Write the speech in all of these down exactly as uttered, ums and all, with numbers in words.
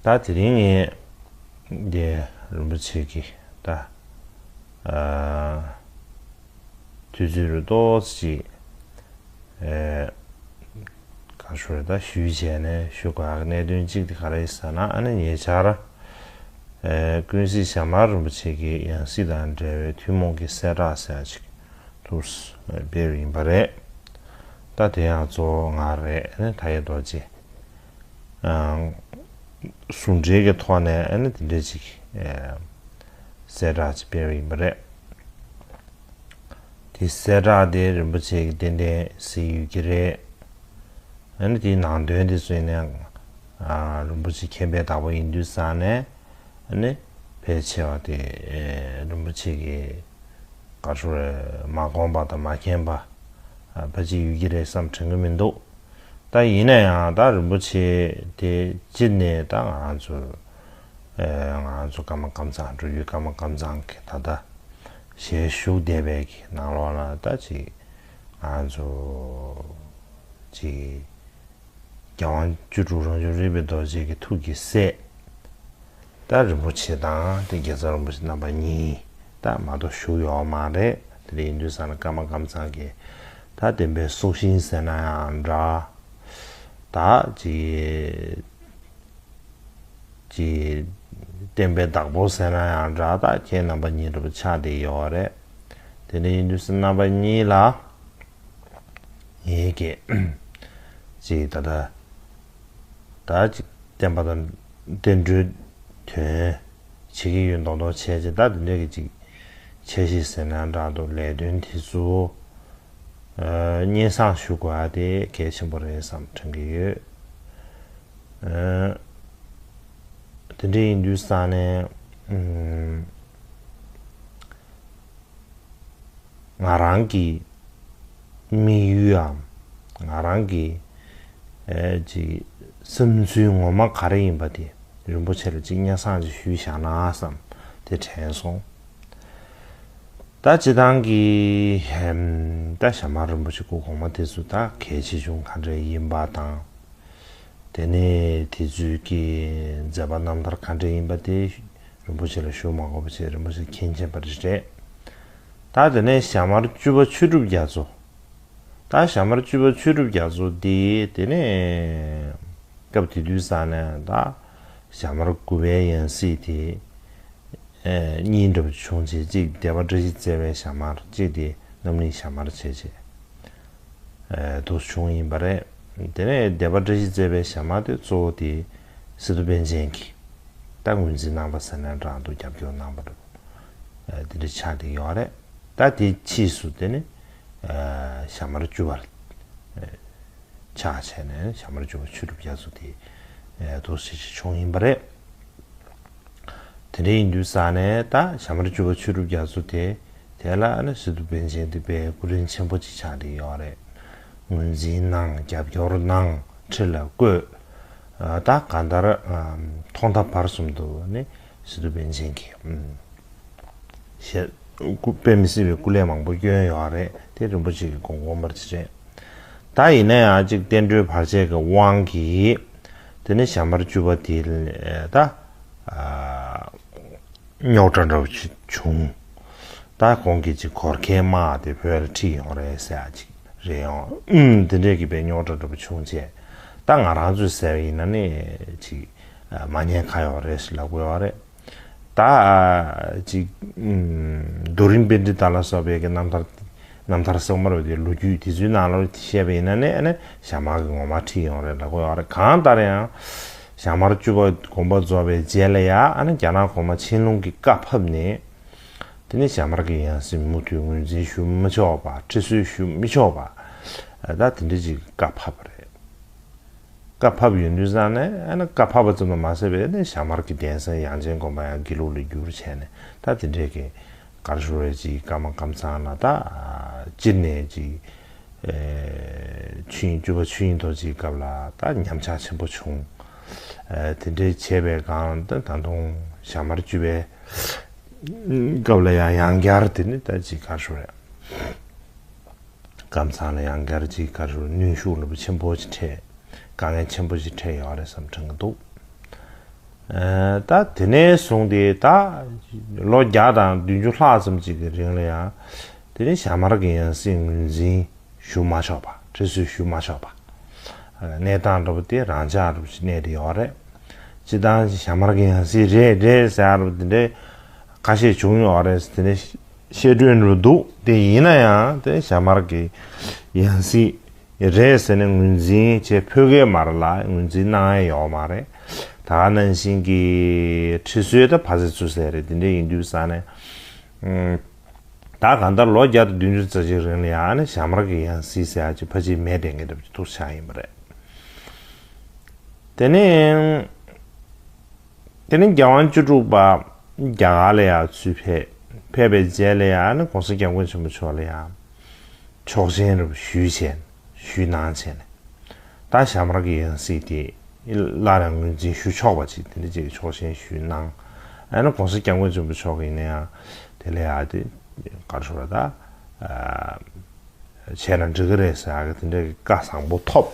ད་དེ་རིང་ངས་འདི་རིན་པོ་ཆེ་གི་ད་ཨ་དུས་ཚོད་རུ་ཏོག་ཙམ་ཅིག་ཨེ་གང་ཞུ་རེད། ད་ཞུས་བྱས་ནས་ཞུ་དགོས་ཡག་གནད་དོན་གཅིག་དེ་ག་རེ་ཟེར་ན། ཨ་ནི་ཉེ་ཆར་ཨེ་ཀུན་གཟིགས་ཞྭ་དམར་རིན་པོ་ཆེ་གི་ཡང་སྲིད་དང་འབྲེལ་བའི་ཐུན་མོང་གི་གསལ་བསྒྲགས་ཟེར་ཡག་ཅིག་ཐུགས་སྤེལ་ཡིན་པ་རེད། ད་དེ་ཡང་གཙོ་བོ་ང་རེད། ཨ་ནི་མཐའ་ཡས་རྡོ་རྗེ། ཨང་། ཟུང་འབྲེལ་གྱི་ཐོག་ནས་ཨ་ནི་དེ་འདྲ་ཅིག་ཨེ་གསལ་བསྒྲགས་ཅིག་སྤེལ་བ་ཡིན་པ་རེད། དེ་གསལ་བསྒྲགས་དེ་རིན་པོ་ཆེ་གིས་ཏན་ཏན་གཟིགས་ཡོད་ཀྱི་རེད། ཨ་ནི་དེའི་ནང་དོན་དེ་ཚོ་ཡིན་ན་ཨ་རིན་པོ་ཆེ་མཁྱེན་པའི་བདག་པོ་ཡིན་དུས་ཙང་ནས་ཨ་ནི་ཕལ་ཆེ་བ་དེ་ཨེ་རིན་པོ་ཆེ་གིས་ག་རེ་ཞུ་རེད། མ་དགོངས་པ་དང་མ་མཁྱེན་པ་ཨ་ཕལ་ཆེར་ཡོད་ཀྱི་རེད་བསམ་དྲན་གྱི་མི་འདུག་ད་ཡིན་ན་ཡང་ད་རིན་པོ་ཆེ་དེ་སྤྱིར་ནས་ད་ང་ཚོ་ཨེ་ང་ཚོ་ཀརྨ་ཀམ་ཚང་འགྲོ་ཡུལ་ཀརྨ་ཀམ་ཚང་གི་ད་ལྟ་ཞལ་བཞུགས་བསྡད་པའི་གི་ནང་ལོགས་ལ་ད་ཅིག་ང་ཚོ་ཅིག་རྒྱལ་དབང་བཅུ་དྲུག་རང་བྱུང་རིག་པའི་རྡོ་རྗེ་གི་ཐུགས་ཀྱི་སྲས། ད་རིན་པོ་ཆེ་དང་དེ་རྒྱལ་ཚབ་རིན་པོ་ཆེ་རྣམ་པ་གཉིས་ད་མ་གཏོགས་བཞུགས་ཡོད་མ་རེད། དེ་འདྲ་ཡིན་དུས་ཙང་ནས་ཀརྨ་ཀམ་ཚང་གི་ད་བསྟན་པའི་སྲོག་ཤིང་ཟེར་ན་ཡང་འདྲ། ད་ཅིག་ཅིག་བསྟན་པའི་བདག་པོ་ཟེར་ན་ཡང་འདྲ། ད་ཁྱེད་རྣམ་པ་གཉིས་འདྲ་པོ་ཆགས་བསྡད་ཡོད་རེད། དེ་འདྲ་ཡིན་དུས་ཙང་རྣམ་པ་གཉིས་ལ་ངེད་ཀྱིས་ཅིག་ད་ལྟ་ད་ཅིག་བསྟན་པ་དང་བསྟན་འགྲོའི་དོན་བྱེད་ཀྱི་ཡོད་མདོག་མདོག་བྱས་ཅིག་ད་དེ་འདྲ་གི་ཅིག་འཆར་གཞི་ཟེར་ན་འདྲ་འདུག་ལས་དོན་དེ་ཚོ་ཨ་སྙན་སེང་ཞུ་དགོས་ཡ་དེ་གལ་ཆེན་པོ་རེད་བསམ་དྲན་གྱི་ཡོད། ཨ་དེ་འདྲ་ཡིན་དུས་ཙང་ནས་ཨུམ། ང་རང་གི་དམིགས་ཡུལ་འམ་ང་རང་གི་ཨེ་ཅིག་བསམ་ཚུལ་ངོ་མ་ག་རེ་ཡིན་པ་དེ་རིན་པོ་ཆེ་ལ་ཅིག་སྙན་སེང་ཅིག་ཞུས་བཞག་ན་བསམ་དེ་དྲན་སོང་། ད་སྤྱིར་བཏང་གི་ཧེམ་ད་ཞྭ་དམར་རིན་པོ་ཆེ་སྐུ་གོང་མ་དེ་ཚོ་ད་གལ་ཆེ་ཆུང་ག་འདྲ་ཡིན་པ་དང་། དེ་ནས་དེ་ཚོའི་གི་མཛད་པ་རྣམ་ཐར་ག་འདྲ་ཡིན་པ་དེ་རིན་པོ་ཆེ་ལ་ཞུ་མ་དགོས་པ་བྱས་རིན་པོ་ཆེ་མཁྱེན་མཁྱེན་པ་རེད། ད་དེ་ནས་ཞྭ་དམར་བཅུ་པ་ཆོས་གྲུབ་རྒྱ་མཚོ། ད་ཞྭ་དམར་བཅུ་པ་ཆོས་གྲུབ་རྒྱ་མཚོ་དེ་དེ་ནས་སྐབས་དེ་དུས་ཙང་ནས་ད་ཞྭ་དམར་དགུ་པའི་ཡང་སྲིད་དེ་ཨེ་གཉིས་འདྲ་པོ་བྱུང་བྱས་གཅིག་སྡེ་པ་བཀྲ་ཤིས་བརྩེགས་པའི་ཞྭ་དམར་གཅིག་དེ་རྣམ་གླིང་ཞྭ་དམར་བྱས་བྱས། ཨེ་དུ་བྱུང་ཡིན་པ་རེད། དེ་ནས་སྡེ་པ་བཀྲ་ཤིས་བརྩེགས་པའི་ཞྭ་དམར་དེ་གཙོ་བོ་དེ་སི་ཏུ་པཎ་ཆེན་གྱིས་ད་ངོས་འཛིན་གནང་བ་ཟེར་ན་འདྲ་འདུག་རྒྱབ་སྐྱོར་གནང་བ་འདུག་ཨེ་དེ་འདྲ་ཆགས་བསྡད་ཡོད་རེད། ད་དེ་ཕྱིས་སུ་དེ་ནི་ཨེ་ཞྭ་དམར་བཅུ་པར་ཨེ་ཆགས་བྱས་ནས་ཞྭ་དམར་བཅུ་པ་ཆོས་གྲུབ་རྒྱ་མཚོ་དེ་ཨེ་དུ་ཞེས་བྱུང་ཡིན་པ་རེད། དེ་འདྲ་ཡིན་དུས་ཙང་ནས་ད་ཞྭ་དམར་བཅུ་པ་ཆོས་གྲུབ་རྒྱ་མཚོ་དེ་དེ་ལ་ཨ་ནི་སི་ཏུ་པཎ་ཆེན་དེ་དཔེ་སྐུ་དྲིན་ཆེན་པོ་ཅིག་ཆགས་བསྡད་ཡོད་རེད། ངོས་འཛིན་གནང་རྒྱབ་སྐྱོར་གནང་ཁྲི་ལ་བསྐོས། ཨ་ད་གང་ལྟར་ཨམ་ཐོག་མཐའ་བར་གསུམ་དུ་ནི་སི་ཏུ་པཎ་ཆེན་གྱིས་ཨམ་ཞེ་སྐུ་དཔེ་མི་སྲིད་པའི་སྐུ་ལས་མང་པོ་བསྐྱོན་ཡོད་རེད། དེ་རིན་པོ་ཆེ་གི་དགོངས་དགོངས་པར་ཅི་རེད། ད་ཡིན་ན་ཡང་གཅིག་བསྟན་འགྲོའི་བར་ཆད་ཀྱི་དབང་གིས་དེ་ནི་ཞྭ་དམར་བཅུ་པ་དེ་ལ་ད་ཨ་རྙོག་དྲ་འདྲ་བོ་ཅིག་བྱུང་། ད་གོང་གི་ཅིག་གོར་ཁའི་དམག་དེ་བོད་ལ་ཁྲིད་ཡོང་རེད་ཟེར་ཡ་ཅིག་རེད་ཡོང་། ཨུམ་དེ་འདྲས་ཀྱི་དཔེ་རྙོག་དྲ་འདྲ་བོ་བྱུང་རྗེས་ད་ང་རང་ཚོས་ཟེར་བ་ཡིན་ན་ནི་ཅིག་མ་ཉན་ཁ་ཡོད་རེད་ཟེར་ལབ་དགོས་པ་རེད། ད་ཅིག་ཨུམ་རྡོ་རིང་པཎྜི་ཏ་ལ་སོགས་པའི་གི་རྣམ་ཐར་རྣམ་ཐར་གསང་བ་རུ་དེ་ལོ་རྒྱུས་དེ་ཚོའི་ནང་ལ་བཤད་པ་ཡིན་ན་ནི་ཨ་ནི་ཞྭ་དམར་གྱི་ངོ་མ་ཁྲིད་ཡོང་རེད་ལབ་དགོས་ཡོད་རེད། གང་ལྟར་ཡང་ཞྭ་དམར་བཅུ་པ་དགོངས་པ་རྫོགས་པའི་རྗེས་ལ་ཡ་ཨ་ནི་རྒྱ་ནག་གོང་མ་ཆན་ལུང་གིས་བཀའ་ཕབ་ནས་དེ་ནི་ཞྭ་དམར་གྱི་ཡང་སྲིད་མུ་མཐུད་ངོས་འཛིན་ཞུ་མི་ཆོག་པ་ཁྲི་གསོལ་ཞུ་མི་ཆོག་པ་ད་དེ་འདྲ་ཅིག་བཀའ་ཕབ་པ་རེད། བཀའ་ཕབ་ཡོང་དུས་ཙང་ནས་ཨ་ནི་བཀའ་ཕབ་པ་ཙམ་དུ་མ་ཟད་པའི་ནི་ཞྭ་དམར་གྱི་གདན་ས་ཡངས་ཆེན་དགོན་པ་ཡང་དགེ་ལུགས་ལ་བསྒྱུར་བྱས་ནས་ད་དེ་འདྲས་ཀྱི་གར་ཞུ་རེ་ཅིག་ཀརྨ་ཀམ་ཚང་ལ་ད་སྤྱིར་ནས་ཅིག་ཨེ་ཆོས་དབྱིངས་བཅུ་པ་ཆོས་དབྱིངས་རྡོ་རྗེའི་སྐབས་ལ་ད་ཉམས་ཆག་ཆེན་པོ་བྱུང་། ཨེ་དེ་འདྲས་བྱས་པའི་སྒང་ད་ད་དུང་ཞྭ་དམར་བཅུ་པའི་སྐབས་ལ་ཡང་ཡང་བསྐྱར་དེ་ནི་ད་ཅིག་གར་ཞུ་རེ། ཀམ་ཚང་ལ་ཡང་བསྐྱར་ཅིག་ག་རེ་ཞུ་གནོན་ཤུགས་རླབས་པོ་ཆེན་པོ་ཅིག་འཕྲད། དཀའ་ངལ་ཆེན་པོ་ཅིག་འཕྲད་ཡོད་རེད་བསམ་དྲན་གྱི་འདུག་ད་དེ་ནས་བཟུང་སྟེ་ད་ལོ་བརྒྱ་དང་བདུན་ཅུ་ལྷག་ཙམ་ཅིག་གི་རིང་ལ་ཡང་དེ་ནས་ཞྭ་དམར་གྱི་ཡང་སྲིད་ངོས་འཛིན་ཞུ་མ་ཆོག་པ། ཁྲི་སྲོད་ཞུ་མ་ཆོག་པ། གནས་སྟངས་འདྲ་པོ་དེ་རང་འཇགས་འདྲ་པོ་ཞིག་གནས་བསྡད་ཡོད་རེད། སྤྱིར་བཏང་ཞྭ་དམར་གྱི་ཡང་སྲིད་རེད་རེད་ཟེར་ཡ་འདྲ་པོ་དེ་འདྲའི་ཁ་ཤས་བྱུང་ཡོད་རེད། དེ་ནས་བཤད་སྒྲོས་འདྲ་པོ་འདུག་དེ་ཡིན་ན་ཡང་དེ་ཞྭ་དམར་གྱི་ཡང་སྲིད་རེད་ཟེར་ནས་ངོས་འཛིན་བྱེད་ཕོད་ཀྱི་མ་རེད་ལ། ངོས་འཛིན་གནང་ཡ་ཡོད་མ་རེད། ད་ག་ནང་བཞིན་གྱི་ཁྲི་སྲོད་ད་ཕ་ཚེ་བཙུགས་ཟེར་རེད། དེ་འདྲ་ཡིན་དུས་ཙང་ནས། ཨུམ། ད་གང་ལྟར་ལོ་བརྒྱ་དང་བདུན་ཅུ་རྩ་གཅིག་རིང་ལ་ཡང་ནི་ཞྭ་དམར་གྱི་ཡང་སྲིད་ཟེར་ཡ་ཅིག་ཕལ་ཆེར་མེད་བསྡད་མཁན་འདྲ་པོ་ཅིག་ཐུག་ཆགས་ཡིན་པ་རེད། དེ་ནས། དེ་ནས་རྒྱལ་དབང་བཅུ་དྲུག་པ་རྒྱ་གར་ལ་ཡང་ཚུར་ཕེབས། ཕེབས་པའི་རྗེས་ལ་ཡང་ནི་༸གོང་ས་༸སྐྱབས་མགོན་ཆེན་པོ་མཆོག་ལ་ཡང་ཆོག་མཆན་རུ་ཞུས་བྱས། ཞུས་གནང་བྱས་ནས། ད་ཞྭ་དམར་གྱི་ཡང་སྲིད་དེ་སླར་ཡང་ངོས་འཛིན་ཞུ་ཆོག་པ་ཅིག་དེ་འདྲ་ཅིག་ཆོག་མཆན་ཞུས་གནང་། ཨ་ནི་༸གོང་ས་༸སྐྱབས་མགོན་ཆེན་པོ་མཆོག་གིས་ཡིན་ན་ཡང་དེ་ལ་ཡང་དེ་ག་རེ་ཞུ་དགོས་རེད་ད། བྱས་ན་འགྲིག་གི་རེད་ཟེར་ཡག་གི་དེ་འདྲ་གི་བཀའ་བཟང་པོ་ཐོབ།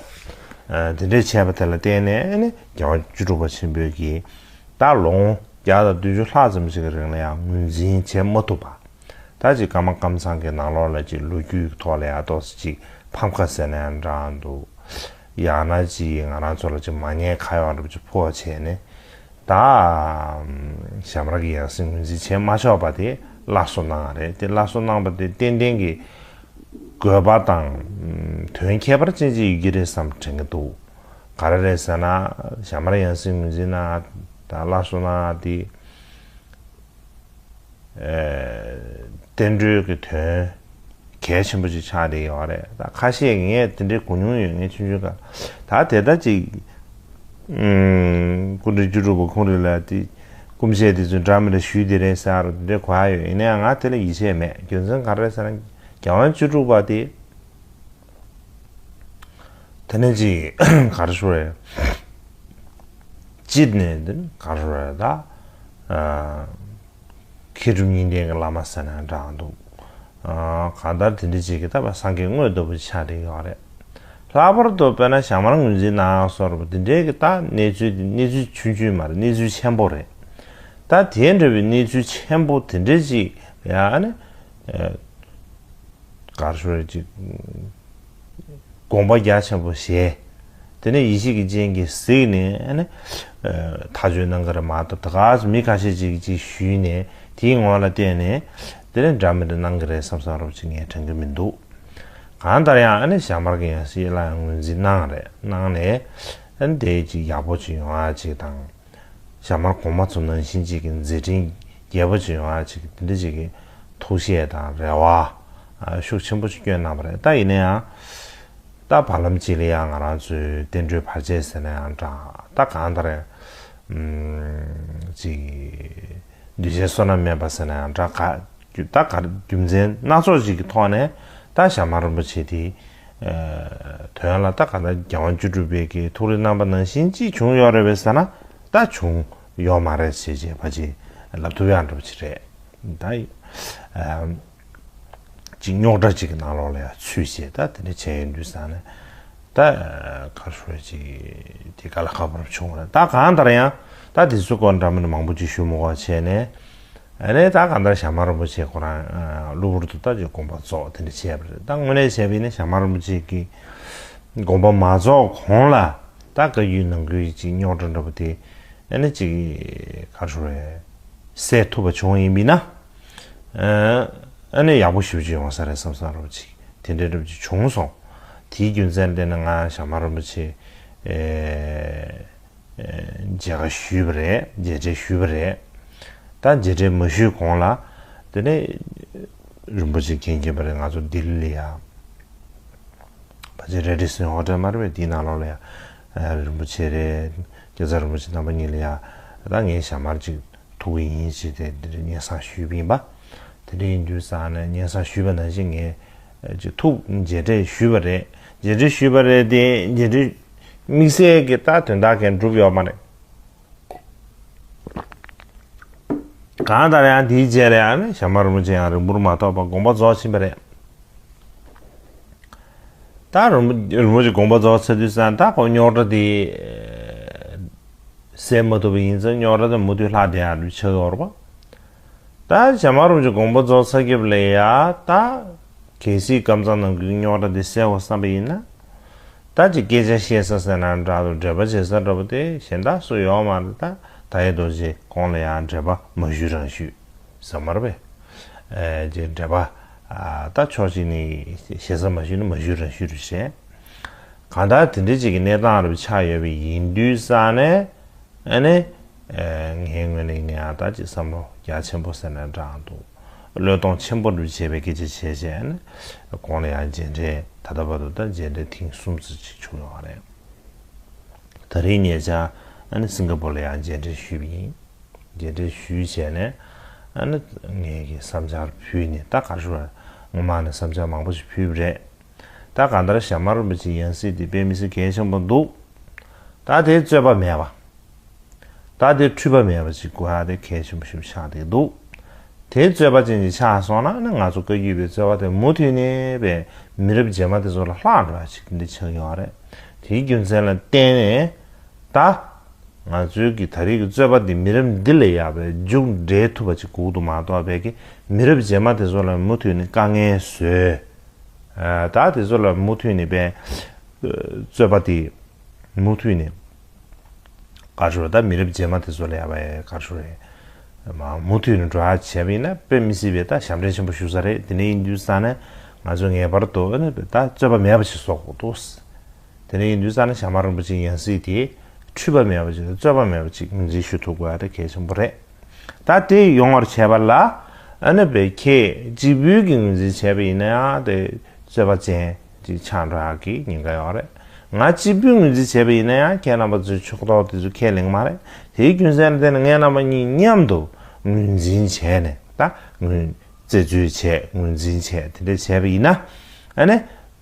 དེ་འདྲ་བྱས་པ་དེ་ལ་བརྟེན་ནས་ནི་རྒྱལ་དབང་བཅུ་དྲུག་པ་ཆེན་པོས་ཀྱིས་ད་ལོ་ངོ་བརྒྱ་དང་བདུན་ཅུ་ལྷག་ཙམ་ཞིག་གི་རིང་ལ་ཡང་ངོས་འཛིན་བྱེད་མ་ཐུབ་པ། ད་ཅིག་ཀརྨ་ཀམ་ཚང་གི་ནང་ལོགས་ལ་ཅིག་ལོ་རྒྱུས་ཀྱི་ཐོག་ལ་ཡང་ཏོག་ཙམ་ཅིག་ཕམ་ཁ་ཟེར་ན་ཡང་འདྲ་འདུག་ཡང་ན་ཅིག་ང་རང་ཚོ་ལ་ཅིག་མ་ཉེས་ཁ་གཡོག་འདྲ་པོ་ཅིག་ཕོག་བྱས་ནས། ད་ཞྭ་དམར་གྱི་ཡང་སྲིད་ངོས་འཛིན་བྱེད་མ་ཆོག་པ་དེ་སླར་གསོ་གནང་བ་རེད། དེ་སླར་གསོ་གནང་བ་དེ་ཏན་ཏན་གྱི་དགོས་པ་དང་དོན་ཁྱད་པར་ཅན་ཅིག་ཡོད་ཀྱི་རེད་བསམ་དྲན་གྱི་འདུག་ག་རེ་རེད་ཟེར་ན། ཞྭ་དམར་ཡང་སྲིད་ངོས་འཛིན་གནང་ཡ་དང་སླར་གསོ་གནང་ཡ་དེ། བསྟན་འགྲོའི་གི་དོན་གལ་ཆེན་པོ་ཅིག་ཆགས་བསྡད་ཡོད་རེད། ད་ཁ་ཤས་ངས་དེ་འདྲའི་གོ་མྱོང་ཡོད། ངས་ཆུང་ཆུང་སྐབས་ད་དེ་ལྟ་ཅིག་ཨུམ། སྐུ་ཕྲེང་བཅུ་དྲུག་པ་ཁོང་རེ་ལ་དེ་སྐུ་མཆེད་དེ་ཚོས་འདྲ་མི་འདྲ་ཞུས་དེ་རེད་ཟེར་རུ་དེ་འདྲའི་གོ་ཡ་ཡོད། ཡིན་ནའང་ང་དེ་ལ་ཡིད་ཆེས་མེད། རྒྱུ་མཚན་ག་རེ་རེད་ཟེར་ན། རྒྱལ་དབང་བཅུ་དྲུག་པ་དེ། དེ་ནས་ཅིག་ག་རེ་ཞུ་རེད། སྤྱིར་ནས་འདི་ནི་ག་རེ་ཞུ་རེད་ད། ཨ། མཁས་གྲུབ་གཉིས་ལྡན་གྱི་བླ་མ་ཟེར་ན་འདྲ་འདུག་ཨ། གང་ལྟར་དེ་འདྲ་ཅིག་གི་ད་བ་སངས་རྒྱས་དངོས་ལྟ་བུ་ཆགས་བསྡད་ཡོད་རེད། ལྷག་པར་དུ་དཔེར་ན་ཞྭ་དམར་ངོས་འཛིན་གནང་སོགས་རེད་པ། འདི་འདྲའི་གི་ད་གནས་ཚུལ་དེ་གནས་ཚུལ་ཆུང་ཆུང་མ་རེད། གནས་ཚུལ་ཆེན་པོ་རེད། ད་དེ་འདྲ་བའི་གནས་ཚུལ་ཆེན་པོ་དེ་འདྲ་ཅིག་ཡང་ནི། ག་རེ་ཞུ་རེད་ཅིག་དགོངས་པ་རྒྱ་ཆེན་པོ་བཞེས། དེ་ནས་ཡེ་ཤེས་ཀྱི་སྤྱན་གྱིས་གཟིགས་ནས་ཨ་ནི། ཐག་གཅོད་གནང་གི་རེད་མ་གཏོགས། ད་ག་སེ་མི་ཁ་ཤས་ཅིག་གིས་ཅིག་ཞུས་ནས་དེའི་ངོ་ལ་བལྟས་ནས་དེ་ནས་འདྲ་མི་འདྲ་གནང་གི་རེད་བསམ་བསམ་རོབ་ཅིག་ངས་དྲན་གི་མི་འདུག་གང་ལྟར་ཡང་ཨ་ནི་ཞྭ་དམར་གྱི་ཡང་སྲིད་ལ་ཡང་ངོས་འཛིན་གནང་རེད། གནང་ནས་ཨ་ནི་དེ་ཅིག་ཡག་པོ་ཅིག་ཡོང་ཡ་ཅིག་དང་། ཞྭ་དམར་གོང་མ་ཚོ་ནང་བཞིན་ཅིག་གི་མཛད་འཕྲིན་རྒྱས་པོ་ཅིག་ཡོང་ཡ་ཅིག་དེ་འདྲ་ཅིག་གི་ཐུགས་བཞེད་དང་རེ་བ་ཤུགས་ཆེན་པོ་ཅིག་བསྐྱོན་གནང་བ་རེད། ད་ཡིན་ན་ཡང་ད་བར་ལམ་ཅིག་ལ་ཡང་ང་རང་ཚོའི་བསྟན་འགྲོའི་བར་ཆད་ཟེར་ན་ཡང་འདྲ། ད་གང་ལྟར་ཅིག་འདུས་བྱས་བསོད་ནམས་དམན་པ་ཟེར་ན་ཡང་འདྲ། ག་ད་ག་རྒྱུ་མཚན་སྣ་ཚོགས་ཅིག་གི་ཐོག་ནས་ད་ཞྭ་དམར་རིན་པོ་ཆེ་དེ། དོན་ལ་ད་ག་ད་རྒྱལ་དབང་བཅུ་དྲུག་པའི་གི་ཐུགས་རེ་གནང་བ་ནང་བཞིན་ཅིག་བྱུང་ཡོད་རེད་པས་ཟེར་ན་ད་བྱུང་ཡོད་མ་རེད་ཟེར་བྱས་ཕལ་ཆེར་ལབ་ཐུབ་ཡག་འདྲ་པོ་ཅིག་རེད། ད་ཅིག་རྙོག་དྲ་ཅིག་གི་ནང་ལོགས་ལ་ཡང་ཚུད་བྱས་ད་དེ་འདྲ་བྱས་ཡོད་དུས་ཙང་ནས་ད་ག་རེ་ཞུ་ཅིག་དེ་དཀའ་ལས་ཁག་པོ་བྱུང་བ་རེད། ད་གང་ལྟར་ཡང་ད་དེ་ཚོའི་སྐོར་འདྲ་མིན་མང་པོ་ཅིག་ཞུ་མི་དགོས་བྱས་ནས། ཨ་ནི་ད་གང་ལྟར་ཞྭ་དམར་རིན་པོ་ཆེ་ཁོ་རང་གློ་བུར་དུ་ད་ཅིག་དགོངས་པ་རྫོགས་དེ་འདྲ་བྱས་པ་རེད། ད་དངོས་གནས་བྱས་པ་ཡིན་ན་ཞྭ་དམར་རིན་པོ་ཆེ་གི་དགོངས་པ་མ་རྫོགས་གོང་ལ་ད་བཀའ་བརྒྱུད་ནང་ཁུལ་གྱི་ཅིག་རྙོག་དྲ་འདྲ་པོ་དེ་ཨ་ནི་ཅིག་ག་རེ་ཞུ་རེད། སེལ་ཐུབ་པ་བྱུང་ཡིན་པ་ཡིན་ན། ཨ་ནི་ཡག་པོ་ཞེ་པོ་ཅིག་ཡོང་ས་རེད་བསམ་བསམ་རོ་ཅིག་དེ་འདྲ་འདྲ་པོ་ཅིག་བྱུང་སོང་། དེའི་རྒྱུ་མཚན་ལ་བརྟེན་ནས་ང་ཞྭ་དམར་རིན་པོ་ཆེ་ཨེ། མཇལ་ཁ་ཞུས་པ་རེད། མཇལ་འཕྲད་ཞུས་པ་རེད། ད་མཇལ་འཕྲད་མ་ཞུས་གོང་ལ་དེ་ནས་རིན་པོ་ཆེ་མཁྱེན་མཁྱེན་པ་རེད། ང་ཚོ་ལྡི་ལི་ལ་ཡ་ཕལ་ཆེར་རེ་ཌི་སི་ཧོ་ཊེལ་མ་རེད་པས། དེའི་ནང་ལོགས་ལ་ཡ་རིན་པོ་ཆེ་རེད། སྐལ་བཟང་རིན་པོ་ཆེ་རྣམ་པ་གཉིས་ལ་ཡ་ད་ངས་ཞྭ་དམར་ཅིག་ཐུག་གི་ཡིན་ཞེས་དེ་འདིར་སྙན་སེང་ཞུས་པ་ཡིན་པ། དེ་འདྲ་ཡིན་དུས་ཙང་ནས་སྙན་སེང་ཞུས་པ་ནང་བཞིན་ངས་ཅིག་ཐུག་མཇལ་འཕྲད་ཞུས་པ་རེད། མཇལ་འཕྲད་ཞུས་པ་རེད་དེ་མཇལ་འཕྲད་དམིགས་བསལ་གྱི་ད་དོན་དག་གང་གྲུབ་ཡོད་མ་རེད། གང་ལྟར་ཡང་དེའི་རྗེས་ལ་ཡང་ནི་ཞྭ་དམར་རིན་པོ་ཆེ་ཡང་རིང་པོར་མ་ཐོགས་པར་དགོངས་པ་རྫོགས་ཕྱིན་པ་རེད། ད་རིན་པོ་རིན་པོ་ཆེ་དགོངས་པ་རྫོགས་ཚར་དུས་ཙང་ད་ཁོ་རྙོག་དྲ་དེ་ སེལ་མ་ཐུབ་པ་ཡིན་ཙང་རྙོག་དྲ་དེ་མུ་མཐུད་ལྷག་བསྡད་ཡག་འདྲ་ཆགས་ཡོད་རེད་པ། ད་རྗེ་བཙུན་རིན་པོ་ཆེ་དགོངས་པ་རྫོགས་ཚར་རྒྱབ་ལ་ཡ་ད། གལ་སྲིད་ཀམ་ཚང་ནང་ཁུལ་རྙོག་དྲ་དེ་སེལ་དགོས་བསམ་པ་ཡིན་ན། ད་ཅིག་སྐད་ཆ་བཤད་ས་ཟེར་ན་འདྲ་འདུག་འགྲེལ་པ་བྱེད་ས་འདྲ་པོ་དེ་གཞན་དག་སུ་ཡོད་མ་རེད། ད་ད་ཡེ་རྡོ་རྗེ་ཁོང་ལ་ཡང་འགྲེལ་པ་མ་ཞུས་རང་ཞུས་ཟེར་མ་རེད་པས། ཨེ་ཅིག་འགྲེལ་པ་ཨ་ད་ཕྱོགས་གཅིག་ནས་བྱེད་ས་མ་ཞུས་ན་མ་ཞུས་རང་ཞུས་རེད་བྱས། གང་ལྟར་དེ་འདྲ་ཅིག་གི་གནས་སྟངས་རུ་ཆགས་ཡོད་པ་ཡིན་དུས་ཙང་ནས། ཨ་ནི། ཨེ་ངའི་ངོས་ནས་ངས་ཨ་ད་ཅིག་བསམ་བློ་རྒྱ་ཆེན་པོ་ཟེར་ན་འདྲ་འདུག་བློས་གཏོང་ཆེན་པོ་འདྲ་བྱས་པའི་སྐད་ཆ་བྱས་བྱས་ཨ་ནི། གོང་ལ་ཡང་མཇལ་འཕྲད་ད་ལྟ་བར་དུ་ད་མཇལ་འཕྲད་ཐེངས་གསུམ་ཙམ་ཅིག་བྱུང་ཡོད་རེད། ད་རེས་ཉེ་ཆར་ཨ་ནི་སིང་ག་པོར་ལ་ཡང་མཇལ་འཕྲད་ཞུས་པ་ཡིན། མཇལ་འཕྲད་ཞུས་བྱས་ནས་ཨ་ནི་ངས་ཀྱི་བསམ་འཆར་ཕུལ་ནས་ད་ག་རེ་ཞུ་བ་ངོ་མ་ནས་བསམ་འཆར་མང་པོ་ཞིག་ཕུལ་བ་རེད། ད་གང་ལྟར་ཞྭ་དམར་རིན་པོ་ཆེའི་ཡང་སྲིད་དེ་དཔེ་མི་སྲིད་གལ་ཆེན་པོ་འདུག་ད་དེ་རྩོད་པ་མེད་པ། ད་དེ་འཁྲུལ་པ་མེད་པ་ཅིག་དགོས་ཡ་དེ་གལ་ཆེན་པོ་ཞིག་ཆགས་བསྡད་འདུག་དེ་རྩོད་པ་ཅན་ཅིག་ཆགས་སོང་ན་ནི་ང་ཚོ་བཀའ་བརྒྱུད་པའི་རྩོད་པ་དེ་མུ་མཐུད་ནས་པའི་མི་རབས་རྗེས་མ་དེ་ཚོ་ལ་ལྷག་འགྲོ་ཡ་ཅིག་དེ་འདྲ་ཆགས་ཡོད་རེད། དེའི་རྒྱུ་མཚན་ལ་བརྟེན་ནས་ད། ང་ཚོའི་གི་ད་རེས་ཀྱི་རྩོད་པ་འདི་མི་རབས་འདི་ལ་ཡག་པའི་མཇུག་འབྲས་ཐུབ་པ་ཅིག་དགོས་འདུག་མ་གཏོགས་བས་ཀྱི་མི་རབས་རྗེས་མ་དེ་ཚོ་ལ་མུ་མཐུད་ནས་དཀའ་ངལ་བཟོས། ཨ་ད་དེ་ཚོ་ལ་མུ་མཐུད་ནས་པའི་རྩོད་པ་དེ་མུ་མཐུད་ནས་ག་རེ་ཞུ་རེད། ད་མི་རབས་རྗེས་མ་དེ་ཚོ་ལ་ཡག་པའི་ག་རེ་ཞུ་རེད། མ་མུ་མཐུད་ནས་འགྲོ་ཡག་བྱས་པ་ཡིན་ན་དཔེ་མི་སྲིད་པའི་ད་ཞབས་འདྲེན་ཆེན་པོ་ཞུ་ས་རེད། དེ་འདྲ་ཡིན་དུས་ཙང་ནས་ང་ཚོ་ངེས་པར་དུ་ཨ་ནི་ད་རྩོད་པ་མེད་པ་ཞིག་བཟོ་དགོས་འདུག་དེ་འདྲ་ཡིན་དུས་ཙང་ནས་ཞྭ་དམར་རིན་པོ་ཆེའི་ཡང་སྲིད་དེ་འཁྲུལ་པ་མེད་པ་ཅིག་དང་རྩོད་པ་མེད་པ་ཅིག་ངོས་འཛིན་ཞུ་ཐུབ་དགོས་ཡ་དེ་གལ་ཆེན་པོ་རེད། ད་དེ་ཡོང་བར་བྱས་པ་ལ་ཨ་ནི་བའི་ཁྱེད་གཅིག་པུས་ཀྱིས་ངོས་འཛིན་བྱས་པ་ཡིན་ན་ཡང་དེ་རྩོད་པ་ཅན་ཅིག་ཆགས་འགྲོ་ཡག་གི་ཉེན་ཁ་ཡོད་རེད། ང་གཅིག་པུས་ངོས་འཛིན་བྱས་པ་ཡིན་ན་ཡང་ཁྱེད་རྣམ་པ་ཚོའི་ཕྱོགས་གཏོགས་དེ་ཚོ་ཁས་ལེན་གྱི་མ་རེད། དེའི་རྒྱུ་མཚན་ལ་བརྟེན་ནས་ངས་རྣམ་པ་གཉིས་མཉམ་དུ་ངོས་འཛིན་བྱས་ནས་ད་ངོས་རྩད་གཅོད་བྱས་ངོས་འཛིན་བྱས་དེ་འདྲ་བྱས་པ་ཡིན་ན་ཨ་ནི།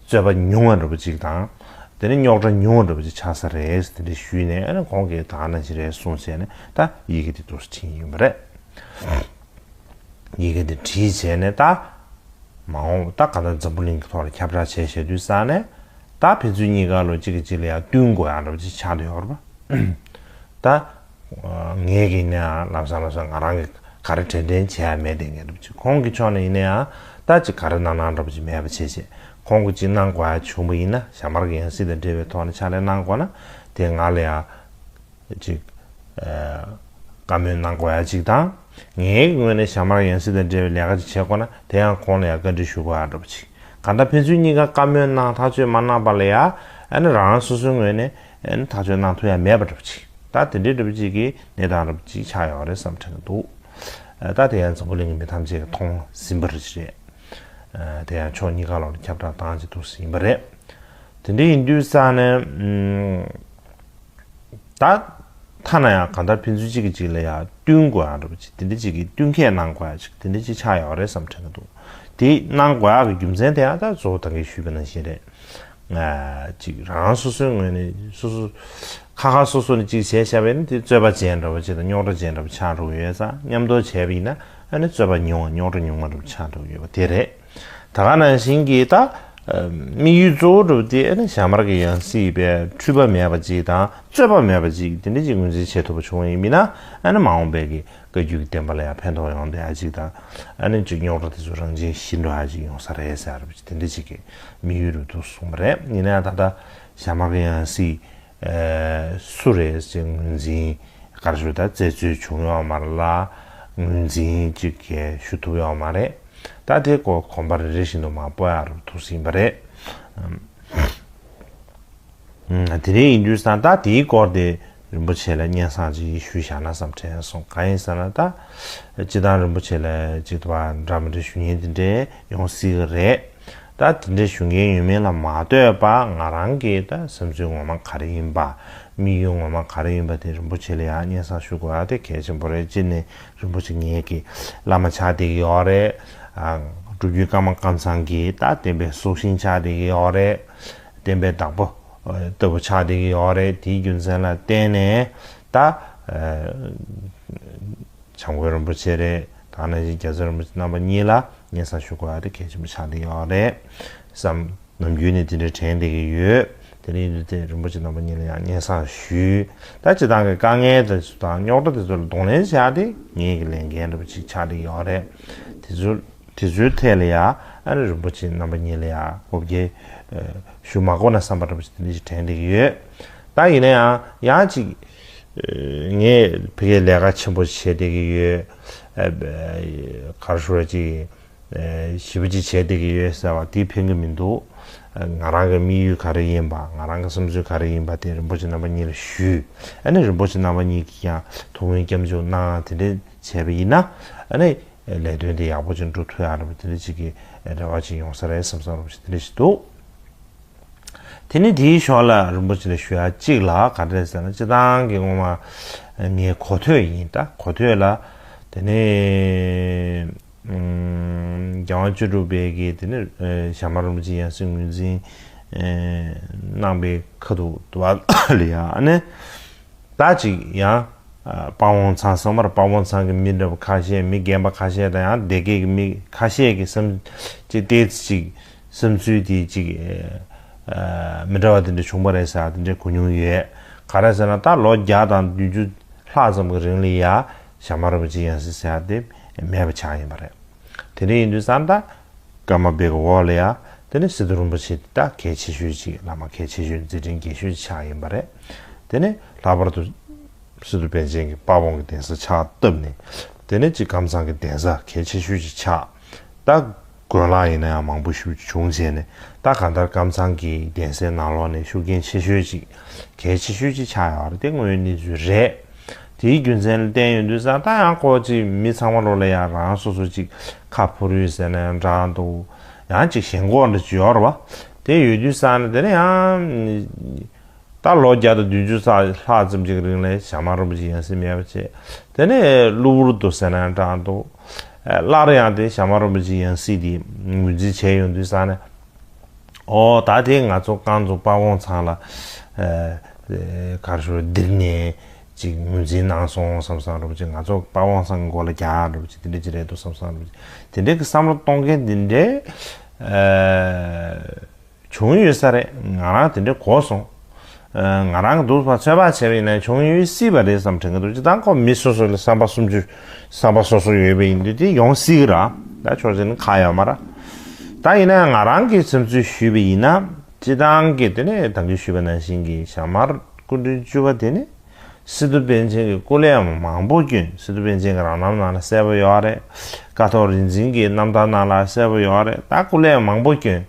རྩོད་པ་ཉུང་བ་འདྲ་པོ་ཅིག་དང་། དེ་ནས་རྙོག་དྲ་ཉུང་བ་འདྲ་པོ་ཅིག་ཆགས་ས་རེད་དེ་འདྲ་ཞུས་ནས་ཨ་ནི་ཁོང་གིས་ད་ག་ནང་བཞིན་རེད་གསུངས་བྱས་ནས་ད་ཡི་གེ་དེ་འདུག་སེ་བྲིས་ཡིན་པ་རེད། ཡི་གེ་དེ་བྲིས་བྱས་ནས་ད་མ་འོངས་ད་ག་ད་འཛམ་བུ་གླིང་གི་ཐོག་ལ་ཁྱབ་བསྒྲགས་བྱས་བྱས་དུས་ཙང་ནས་ད་ཕན་ཚུན་གཉིས་ཀ་ལོ་གཅིག་གིས་གཅིག་ལ་ཡང་བསྟུན་དགོས་ཡག་འདྲ་པོ་ཅིག་ཆགས་བསྡད་ཡོད་རེད་པ། ད། ངས་ཀྱིས་ནའང་ལམ་སང་ལམ་སང་ང་རང་གིས་ག་རེ་དྲན་དྲན་བྱས་ཡ་མེད་དེ་ངས་འདྲ་པོ་ཅིག་ཁོང་གི་ཕྱོགས་ནས་ཡིན་ན་ཡང་ད་ཅིག་ག་རེ་གནང་གནང་འདྲ་པོ་ཅིག་མེད་པ་བྱས་བྱས་ཁོང་གིས་ཅིག་གནང་དགོས་ཡ་བྱུང་བ་ཡིན་ན་ཞྭ་དམར་གྱི་ཡང་སྲིད་དང་འབྲེལ་བའི་ཐོག་ནས་ཕྱག་ལས་གནང་དགོས་ན་དེ་ང་ལ་ཡང་ཅིག་བཀའ་མོལ་གནང་དགོས་ཡ་ཅིག་དང་། ངའི་ངོས་ནས་ཞྭ་དམར་ཡང་སྲིད་དང་འབྲེལ་བའི་ལས་ཀ་ཅིག་བྱེད་དགོས་ན་དེ་ཡང་ཁོང་ལ་ཡང་བཀའ་འདྲི་ཞུ་དགོས་ཡ་འདྲ་པོ་ཅིག་གང་ལྟར་ཕན་ཚུན་གཉིས་ཀ་བཀའ་མོལ་གནང་ཐག་གཅོད་མ་གནང་བ་ལ་ཡ་ཨ་ནི་རང་རང་སོ་སོའི་ངོས་ནས་ཨ་ནི་ཐག་གཅོད་གནང་ཐུབ་ཡ་མེད་པ་འདྲ་པོ་ཅིག་ད་དེ་འདྲའི་འདྲ་པོ་ཅིག་གི་གནས་སྟངས་འདྲ་པོ་ཅིག་ཆགས་ཡོད་རེད་བསམ་དྲན་གྱི་འདུག་ད་དེ་ཡང་འཛམ་བུ་གླིང་གི་མི་ཐམས་ཅད་ཀྱིས་མཐོང་ཟིན་པ་རེད། དེ་ཡང་ཕྱོགས་གཉིས་ཀ་ལོག་ནས་ཁྱབ་བསྒྲགས་བཏང་བྱས་འདུག་སེ་ཡིན་པ་རེད། དེ་འདྲ་ཡིན་དུས་ཙང་ནས་ད་ཐ་ན་ཡང་གང་ལྟར་ཕན་ཚུན་གཅིག་གིས་གཅིག་ལ་ཡང་བསྟུན་དགོས་ཡ་འདྲ་པོ་ཅིག་དེ་འདྲ་ཅིག་གིས་བསྟུན་མཁས་གནང་དགོས་ཡ་ཅིག་དེ་འདྲ་ཅིག་ཆགས་ཡོད་རེད་བསམ་དྲན་གྱི་འདུག་དེ་གནང་དགོས་ཡ་གི་རྒྱུ་མཚན་དེ་ཡང་ད་གཙོ་བོ་ད་གིན་ཞུས་པ་ནང་བཞིན་རེད། ཅིག་རང་སོ་སོའི་ངོས་ནས་སོ་སོ་ཁ་ཁ་སོ་སོ་ནས་ཅིག་བྱས་བཞག་པས་ན་དེ་རྩོད་པ་ཅན་འདྲ་པོ་ཅིག་དང་རྙོག་དྲ་ཅན་འདྲ་པོ་ཆགས་འགྲོ་གི་ཡོད་ཙང་མཉམ་དུ་བྱས་པ་ཡིན་ན་ཨ་ནི་རྩོད་པ་ཉུང་བ་རྙོག་དྲ་ཉུང་བ་འདྲ་པོ་ཆགས་འགྲོ་གི་ཡོད་པ་དེ་རེད། ད་ག་ནང་བཞིན་གྱི་ད་དམིགས་ཡུལ་གཙོ་བོ་འདྲ་པོ་དེ་ཨ་ནི་ཞྭ་དམར་གྱི་ཡང་སྲིད་པའི་འཁྲུལ་པ་མེད་པ་ཅིག་དང་རྩོད་པ་མེད་པ་ཅིག་དེ་འདྲ་ཅིག་ངོས་འཛིན་བྱེད་ཐུབ་པ་བྱུང་བ་ཡིན་མིན་ན་ཨ་ནི་མ་འོངས་པའི་གི་བཀའ་བརྒྱུད་ཀྱི་བསྟན་པ་ལ་ཡང་ཕན་ཐོགས་ཡོང་བསྡད་ཡ་ཅིག་དང་ཨ་ནི་ཅིག་རྙོག་དྲ་དེ་ཚོ་རང་བཞིན་ཞི་འགྲོ་ཡ་ཅིག་ཡོང་ས་རེད་ཟེར་བ་ཅིག་དེ་འདྲ་ཅིག་གི་དམིགས་ཡུལ་རུ་འདུག་གསུངས་པ་རེད། ཡིན་ན་ཡང་ད་ལྟ་ཞྭ་དམར་གྱི་ཡང་སྲིད་སུ་རེད་ཅེས་ངོས་འཛིན་ག་རེ་ཞུ་ད་རྩད་གཅོད་བྱུང་ཡོད་མ་རེད་ལ་ངོས་འཛིན་ཅིག་གས་ཞུ་ཐུབ་ཡོད་མ་རེད། ད་དེ་སྐོར་གོམ་པ་རེ་རེ་བཞིན་དུ་མར་སྤོ་ཡག་རུ་ཐུག་ཟིན་པ་རེད། དེ་རིང་ཡིན་དུས་ཙང་ད་དེའི་སྐོར་དེ་རིན་པོ་ཆེ་ལ་སྙན་སེང་ཅིག་ཞུས་བཞག་ན་བསམ་དྲན་སོང་། གང་ཡིན་ཟེར་ན་ད་སྤྱི་བཏང་རིན་པོ་ཆེ་ལ་ཅིག་ཏུ་བ་འདྲ་མི་འདྲ་ཞུ་མཁན་དེ་འདྲས་ཡོང་སྲིད་གི་རེད། ད་དེ་འདྲ་ཞུ་མཁན་ཡོད་མེད་ལ་མ་ལྟོས་པ་ང་རང་གི་ད་བསམ་ཚུལ་ངོ་མ་ག་རེ་ཡིན་པ། དམིགས་ཡུལ་ངོ་མ་ག་རེ་ཡིན་པ་དེ་རིན་པོ་ཆེ་ལ་ཡང་སྙན་སེང་ཞུ་དགོས་ཡ་དེ་གལ་ཆེན་པོ་རེད། གཅིག་ནས་རིན་པོ་ཆེ་ངེད་ཀྱི་བླ་མ་ཆགས་བསྡད་ཀྱི་ཡོད་རེད། ཨ་སྒྲུབ་བརྒྱུད་ཀརྨ་ཀཾ་ཚང་གི་ད་བསྟན་པའི་སྲོག་ཤིང་ཆགས་བསྡད་ཀྱི་ཡོད་རེད། བསྟན་པའི་བདག་པོ་ལྟ་བུ་ཆགས་བསྡད་ཀྱི་ཡོད་རེད། དེའི་རྒྱུ་མཚན་ལ་བརྟེན་ནས་ད་ཨ་བྱམས་མགོན་རིན་པོ་ཆེ་རེད། ད་ནང་བཞིན་རྒྱལ་ཚབ་རིན་པོ་ཆེ་རྣམ་པ་གཉིས་ལ་སྙན་སེང་ཞུ་དགོས་ཡ་དེ་གལ་ཆེན་པོ་ཆགས་བསྡད་ཡོད་རེད་བསམ། ནམ་རྒྱུན་ནས་དེ་འདྲ་དྲན་བསྡད་ཀྱི་ཡོད། དེ་འདྲ་ཡིན་དུས་དེ་རིན་པོ་ཆེ་རྣམ་པ་གཉིས་ལ་ཡང་སྙན་སེང་ཞུས། ད་སྤྱིར་བཏང་གི་དཀའ་ངལ་དེ་ཚོ་དང་རྙོག་དྲ་དེ་ཚོ་ལ་གདོང་ལེན་བྱ་ཡ་དེ་ངེད་ཀྱི་ལས་འགན་འདྲ་པོ་ཅིག་ཆགས་བསྡད་ཡོད་རེད། དེ་ཚོ་དེ་ཚོའི་ཐད་ལ་ཡང་ཨ་ནི་རིན་པོ་ཆེ་རྣམ་པ་གཉིས་ལ་ཡང་གོ་བརྡ་ཞུ་མ་དགོས་ན་བསམ་པ་འདྲ་པོ་ཅིག་དེ་འདྲ་ཞིག་དྲན་བསྡད་ཀྱི་ཡོད། ད་ཡིན་ན་ཡང་ཡང་ཅིག་ངས་ཕ་གིར་ལས་ཀ་ཆེན་པོ་བྱས་བསྡད་ཀྱི་ཡོད། ག་རེ་ཞུ་དགོས་རེད། ཅིག་ཞེ་པོ་ཅིག་བྱས་བསྡད་ཀྱི་ཡོད་ཟེར་བ་དེ་ཕན་གྱི་མི་འདུག་ང་རང་གི་དམིགས་ཡུལ་ག་རེ་ཡིན་པ། ང་རང་གི་བསམ་ཚུལ་ག་རེ་ཡིན་པ་དེ་རིན་པོ་ཆེ་རྣམ་པ་གཉིས་ལ་ཞུས། ཨ་ནི་རིན་པོ་ཆེ་རྣམ་པ་གཉིས་ཀྱིས་ཀྱང་ཐུགས་སྨོན་སྐྱབས་འཇུག་གནང་། དེ་འདྲ་བྱས་པ་ཡིན་ན་ཨ་ནི་ལས་དོན་དེ་ཡག་པོ་ཅིག་འགྲུབ་ཐུབ་ཡག་འདྲ་པོ་དེ་འདྲ་ཅིག་གི་རེ་བ་ཅིག་ཡོང་ས་རེད་བསམ་བསམ་འདྲ་པོ་ཞིག་དེ་འདྲ་ཞིག་འདུག་དེ་ནས་དེའི་ཞོར་ལ་རིན་པོ་ཆེ་ལ་ཞུ་ཡག་གཅིག་ལ་ག་རེ་ཟེར་ན། སྤྱིར་བཏང་གི་སྔོན་མ་ངའི་གོ་ཐོས་ཡིན། ད་གོ་ཐོས་ལ་དེ་ནས་ཨམ་རྒྱལ་དབང་བཅུ་དྲུག་པའི་གི་དེ་ནས་ཨེ་ཞྭ་དམར་རིན་པོ་ཆེ་ཡང་སྲིད་ངོས་འཛིན་ཨེ་གནང་པའི་ཁ་ཐུག་ཏུ་བ་ལ་ཡང་ཨ་ནི། ད་ཅིག་ཡང་ཨ་དཔའ་བོ་ཚང་ཚང་མར་དཔའ་བོ་ཚང་གི་མི་འདྲ་པོ་ཁ་ཤས། མི་རྒན་པ་ཁ་ཤས་དང་ཡང་སྡེ་དགེ་གི་མི་ཁ་ཤས་ཀྱི་བསམ་ཅིག་ཏོག་ཙམ་ཅིག་བསམ་ཚུལ་དེ་ཅིག་ཨ་མི་འདྲ་བ་དེ་འདྲ་བྱུང་བ་རེད་ཟེར་བ་དེ་འདྲ་གོ་མྱོང་ཡོད། ག་རེ་ཟེར་ན། ད་ལོ་བརྒྱ་དང་བདུན་ཅུ་ལྷག་ཙམ་གྱི་རིང་ལ་ཡ་ཞྭ་དམར་རིན་པོ་ཆེ་ཡང་སྲིད་ཟེར་བ་དེ་མེད་པ་ཆགས་ཡིན་པ་རེད། དེ་འདྲ་ཡིན་དུས་ཙང་ད་ཀརྨ་པའི་འོག་ལ་ཡ་དེ་ནས་སི་ཏུ་རིན་པོ་ཆེ་དེ་ད་གལ་ཆེ་ཤོས་ཅིག་བླ་མ་གལ་ཆེ་ཤོས་མཛད་འཕྲིན་རྒྱས་ཤོས་ཅིག་ཆགས་ཡིན་པ་རེད། དེ་ནས་ལྷག་པར་དུ་སི་ཏུ་པཎ་ཆེན་གྱི་དཔའ་བོ་གི་གདན་ས་ཕྱག་བཏབ་ནས། དེ་ནས་ཅིག་ཀམ་ཚང་གི་གདན་ས་གལ་ཆེ་ཤོས་ཅིག་ཆགས། ད་དགོན་ལག་ཡིན་ན་ཡང་མང་པོ་ཞིག་བྱུང་བྱས་ནས། ད་གང་ལྟར་ཀམ་ཚང་གི་གདན་སའི་ནང་ལོགས་ནས་ཤུགས་རྐྱེན་ཆེ་ཤོས་ཅིག་གལ་ཆེ་ཤོས་ཅིག་ཆགས་ཡོད་རེད། དེ་དངོས་ཡོད་གནས་ཚུལ་རེད། དེའི་རྒྱུ་མཚན་ལ་བརྟེན་ཡོང་དུས་ཙང་ད་ཡང་ཁོ་ཅིག་མི་ཚང་མ་ལོ་ལ་ཡང་རང་སོ་སོ་ཅིག་ཁ་ཕོར་ཡོད་ཟེར་ན་ཡང་འདྲ་འདུག་ཡང་ཅིག་ཞེན་ཁོག་འདྲ་ཅིག་ཡོད་རེད་བ། དེ་ཡོད་དུས་ཙང་ནས་དེ་ནས་ཡང་ད་ལོ་བརྒྱ་དང་བདུན་ཅུ་ཙམ་ལྷག་ཙམ་ཅིག་རིང་ལ་ཞྭ་དམར་རིན་པོ་ཆེ་ཡང་སྲིད་མེད་པ་བྱས། དེ་ནས་གློ་བུར་དུ་ཟེར་ན་ཡང་འདྲ་འདུག་སླར་ཡང་དེ་ཞྭ་དམར་རིན་པོ་ཆེ་ཡང་སྲིད་དེ་ངོས་འཛིན་བྱས་ཡོང་དུས་ཙང་ནས། ཨོ་ད་དེ་ང་ཚོ་རྐང་ཚོ་དཔའ་བོ་ཚང་ལ་ཨ་ཨ་ག་རེ་ཞུ་དེ་ནས་ཅིག་ངོས་འཛིན་གནང་སོང་བསམ་བསམ་འདྲ་པོ་ཅིག་ང་ཚོ་དཔའ་བོ་ཚང་གི་མགོ་ལ་རྒྱག་འདྲ་པོ་ཅིག་དེ་འདྲ་ཅིག་རེད་འདུག་བསམ་བསམ་འདྲ་པོ་ཅིག་དེ་འདྲའི་གི་བསམ་བློ་གཏོང་མཁན་དེ་འདྲའི་ཨ་བྱུང་ཡོད་ས་རེད། ང་རང་དེ་འདྲ་གོ་སོང་། ཨ་ང་རང་གི་འདུག་པ་ཚོད་དཔག་བྱས་པ་ཡིན་ན་བྱུང་ཡོད་སྲིད་པ་རེད་བསམ་དྲན་གི་འདུག་སྤྱིར་བཏང་ཁོ་མི་སོ་སོ་ལ་བསམ་པ་སུམ་ཅུ་བསམ་པ་སོ་སོ་ཡོད་པ་ཡིན་དུས་དེ་ཡོང་སྲིད་གི་ར། ད་ཆོག་ཆེན་ཁ་ཡོད་མ་ར། ད་ཡིན་ན་ང་རང་གི་བསམ་ཚུལ་ཞུས་པ་ཡིན་ན། སྤྱིར་བཏང་གི་དེ་ནས་ད་གིན་ཞུས་པ་ནང་བཞིན་གྱི་ཞྭ་དམར་སྐུ་ཕྲེང་བཅུ་པ་དེ་ནི་སི་ཏུ་པཎ་ཆེན་གྱི་སྐུ་ལས་མང་པོ་བསྐྱོན། སི་ཏུ་པཎ་ཆེན་གྱི་རང་རྣམ་ནང་ལ་གསལ་པོ་ཡོད་རེད། ཀཿཐོག་རིག་འཛིན་གྱི་རྣམ་ཐར་ནང་ལ་གསལ་པོ་ཡོད་རེད། ད་སྐུ་ལས་མང་པོ་བསྐྱོན།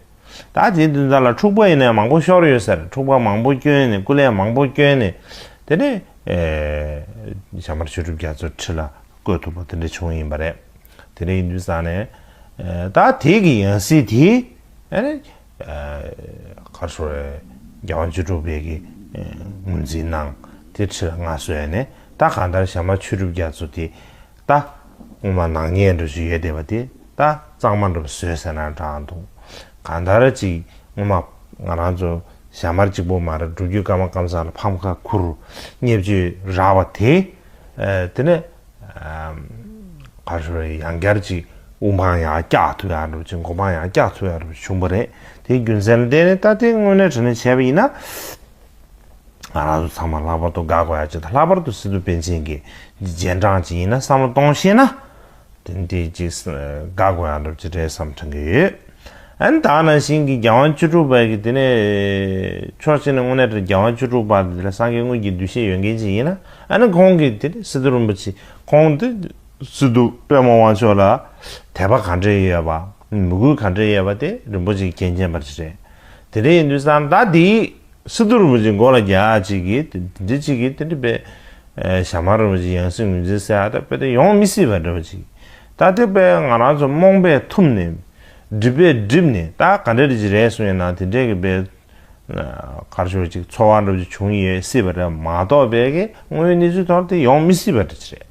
ད་དེའི་དོན་དག་ལ་འཁྲུག་པ་ཡིན་ནའི་མང་པོ་ཤོར་ཡོད་ས་རེད། འཁྲུག་པ་མང་པོ་བསྐྱོན་ནས་སྐུ་ལས་མང་པོ་བསྐྱོན་ནས་དེ་ནས་ཨེ་ཞྭ་དམར་ཆོས་གྲུབ་རྒྱ་མཚོ་ཁྲི་ལ་བཀོད་ཐུབ་པ་དེ་འདྲ་བྱུང་ཡིན་པ་རེད། དེ་འདྲ་ཡིན་དུས་ཙང་ནས་ཨེ་ད་དེ་གི་ཡང་སྲིད་དེ་ཨེ་ཨེ་ག་རེ་ཞུ་རེད། རྒྱལ་དབང་བཅུ་དྲུག་པའི་གི་ཨེ་ངོས་འཛིན་གནང་། དེ་ཁྲི་ལ་མངའ་གསོལ་ནས་ད་གང་ལྟར་ཞྭ་དམར་ཆོས་གྲུབ་རྒྱ་མཚོ་དེ། ད་སྔོན་མ་ནག་ཉེས་འདྲ་ཞིག་ཡོད་བསྡད་པ་དེ་ད་གཙང་མ་འདྲ་བཟོས་ཟེར་ན་འདྲ་འདུག་གང་ལྟར་ཅིག་སྔོན་མ་ང་རང་ཚོ་ཞྭ་དམར་གཅིག་པོ་མ་རེད། སྒྲུབ་བརྒྱུད་ཀརྨ་ཀམ་ཚང་ལ་ཕམ་ཁ་ཁུར་བརྙས་བཅོས་རག་པ་དེ། ཨ་དེ་ནས་ཨམ་ག་རེ་ཞུ་རེད། ཡང་བསྐྱར་ཅིག་དབུ་འཕང་ཡང་བཀྱག་ཐུབ་ཡག་འདྲ་ཅིག་མགོ་འཕང་ཡང་བཀྱག་ཐུབ་ཡག་འདྲ་བྱུང་བ་རེད། དེའི་རྒྱུ་མཚན་ལ་བརྟེན་ནས་ད་དེ་དངོས་གནས་དྲང་གནས་བྱས་པ་ཡིན་ན། ང་རང་ཚོ་ཚང་མ་ལྷག་པར་དུ་དགའ་དགོས་ཡག་ཅིག་དང་། ལྷག་པར་དུ་སི་ཏུ་པཎ་ཆེན་གྱི་རྗེས་འབྲང་ཅིག་ཡིན་ན་བསམ་བློ་གཏོང་ཤེས་ན། དེ་འདི་ཅིག་དགའ་དགོས་ཡག་འདྲ་ཅིག་རེད་བསམ་དྲན་གྱི་ཡོད། ཨ་ནི་ད་ནང་བཞིན་གྱི་རྒྱལ་དབང་བཅུ་དྲུག་པ་གི་དེ་ནས་ཕྱོགས་གཅིག་ནས་དངོས་གནས་དྲང་རྒྱལ་དབང་བཅུ་དྲུག་པ་དེ་ལ་སངས་རྒྱས་དངོས་ཀྱི་འདུ་ཤེས་ཡོད་མཁན་ཅིག་ཡིན་ན། ཨ་ནི་ཁོང་གིས་དེ་ནས་སི་ཏུ་རིན་པོ་ཆེ་ཁོང་དེ་སི་ཏུ་པདྨ་དབང་ཕྱུག་ལ་དད་པ་ག་འདྲས་ཡོད་པ། མོས་གུས་ག་འདྲས་ཡོད་པ་དེ་རིན་པོ་ཆེ་མཁྱེན་མཁྱེན་པ་ཅིག་རེད། དེ་འདྲ་ཡིན་དུས་ཙང་ད་འདི། སི་ཏུ་རིན་པོ་ཆེ་མགོ་ལ་རྒྱག་ཅིག་གིས་དེ་འདི་ཅིག་གིས་དེ་འདྲ་པས། ཨེ་ཞྭ་དམར་རིན་པོ་ཆེ་ཡང་སྲིད་ངོས་འཛིན་ཟེར་ཡག་ད་དཔེ་དེ་ཡོང་མི་སྲིད་པ་འདྲ་བ་ཅིག་ད་དེ་པས་ང་རང་ཚོ་རྨོངས་པས་ཐུམ་ནས། སྒྲིབ་པས་བསྒྲིབས་ནས། ད་ག་འདྲ་རེ་ཅིག་རེད་གསུངས་ཡིན་ན་དེ་འདྲས་ཀྱི་པས། ག་རེ་ཞུ་ཅིག་ཚོར་བ་འདྲ་བ་ཅིག་བྱུང་ཡོད་སྲིད་པ་རེད་མ་གཏོགས་པས་ཀྱི་དངོས་ཡོད་གནས་ཚུལ་ཐོག་དེ་ཡོང་མི་སྲིད་པ་འདྲ་ཅིག་རེད།